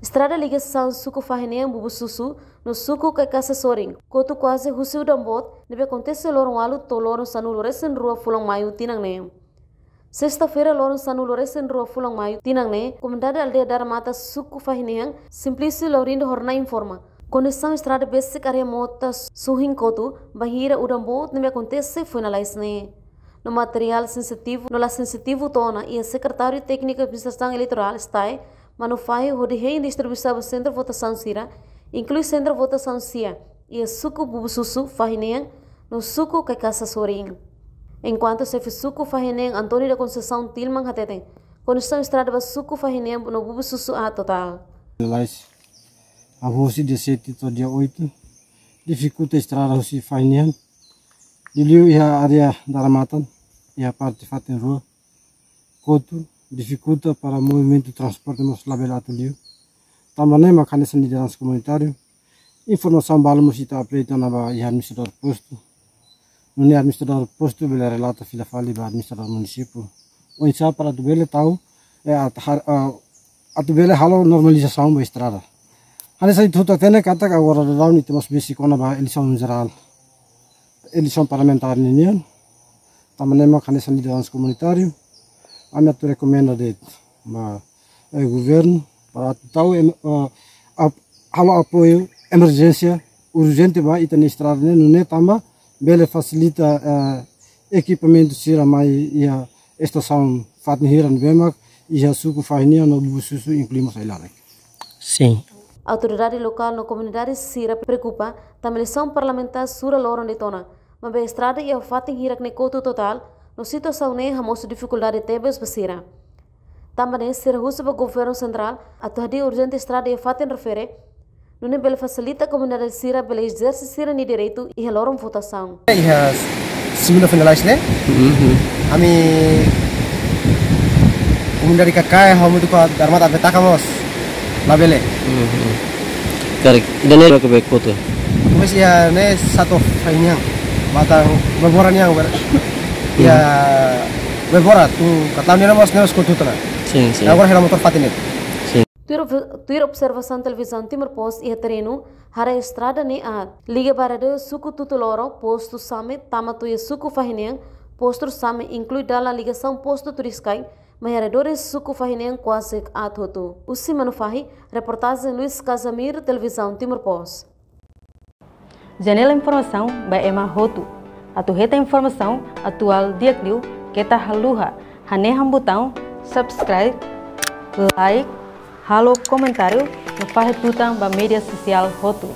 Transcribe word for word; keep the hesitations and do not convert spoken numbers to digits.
Estrada ligasaun suku Fahi-Nean Bubususu no suku Kaikasa sorin, kotu kuaze husi udan boot ne'ebé akontese loron ualu to'o loron sanulu-resin-rua fulan Maiu tinan ne'e. Sesta-feira, loron sanulu-resin-rua fulan Maiu tinan ne'e, komunidade aldeia Dara Matan, suku Fahi-Nean, Simplício Laurindo Hornai informa kondisaun estrada besik área mota suhin kotu bainhira udan boot ne'ebé akontese foin lalais ne'e. No materiál sensitivu no la sensitivu to'o ona iha Sekretáriu Tékniku Administrasaun Eleitorál, STAE, Manu Fahi, hodi hein distribuisaun ba sentru votasaun sira, inklui sentru votasaun sia iha suku Bubususu Fahi-Nean no suku Kaikasa sorin. Enkuantu xefe suku Fahi-Nean, António da Conceição Tilman, hateten kondisaun estrada ba suku Fahi-Nean no Bubususu aat totál. Lalais, hahú husi dia sete to'o dia oito, difikulta estrada husi Fahi-Nean, liuliu iha área Dara Matan, iha parte fatin rua, kotu, difikulta para movimentu transporte mós labele atu liu. Tanba ne'e mak hanesan lideransa komunitáriu, informasaun balu mós ita apreenta ona ba iha administradór postu. Nune'e administradór postu bele relata fila fali ba administradór munisípiu oinsá para atu bele tau, eh, atu har-, ah, atu bele halo normalizasaun ba estrada. Hanesan ita hotu hatene katak agora daudaun ita mós besik kona-ba eleisaun jerál, eleisaun parlamentár ninian. Tanba ne'e mak hanesan lideransa komunitáriu, ami atu rekomenda de'it ba, eh, governu para atu tau em-, eh, ap-, halo apoiu emerjénsia urjente ba ita-nia estrada ne'e, nune'e tanba bele fasilita, eh, ekipamentu sira mai iha estasaun fatin hira ne'ebé mak iha suku Fahi-Nean no Bubususu, inklui mós ai-laran. Sin. Autoridade lokál no komunidade sira preokupa tanba eleisaun parlamentár sura loron de'it ona, maibé estrada iha fatin hirak ne'e kotu totál, no situasaun ne'e hamosu difikuldade tebes ba sira. Tanba ne'e sira husu ba governu sentrál atu hadi'a urjente estrada iha fatin refere, nune'e bele fasilita komunidade sira bele ezerse sira-nia direitu iha loron votasaun. Iha segunda finalize ne'e, Mhm. ami komunidade Kakae hamutuk ho Dara Matan Betaka mós labele. Mhm. Karik, ida-ne'e ke be kotu. Komesa iha ne'e satu Fahi-Nean, matan Bebora nian ber-, iha Bebora tu katan dia mós ne'e mós kotu tana. Sin, sin. Agora hela motor fatin ne'e. Sin. Tuir ob-, tuir observasaun Televizaun Timor Post iha terrenu, haree estrada ne'e aat, liga ba área suku Tutuloro, postu Same, tama to'o iha suku Fahi-Nean, postu Same, inklui dalan ligasaun postu Turiskai, mai arredores suku Fahi-Nean kuaze aat hotu. Husi Manu Fahi, reportajen Luis Casimiro, Televizaun Timor Post. Janela informasaun ba ema hotu. Atu hetan informasaun atuál di'ak liu, keta haluha hanehan butaun subscribe, like, halo komentáriu, no fahe tutan ba média sosiál hotu.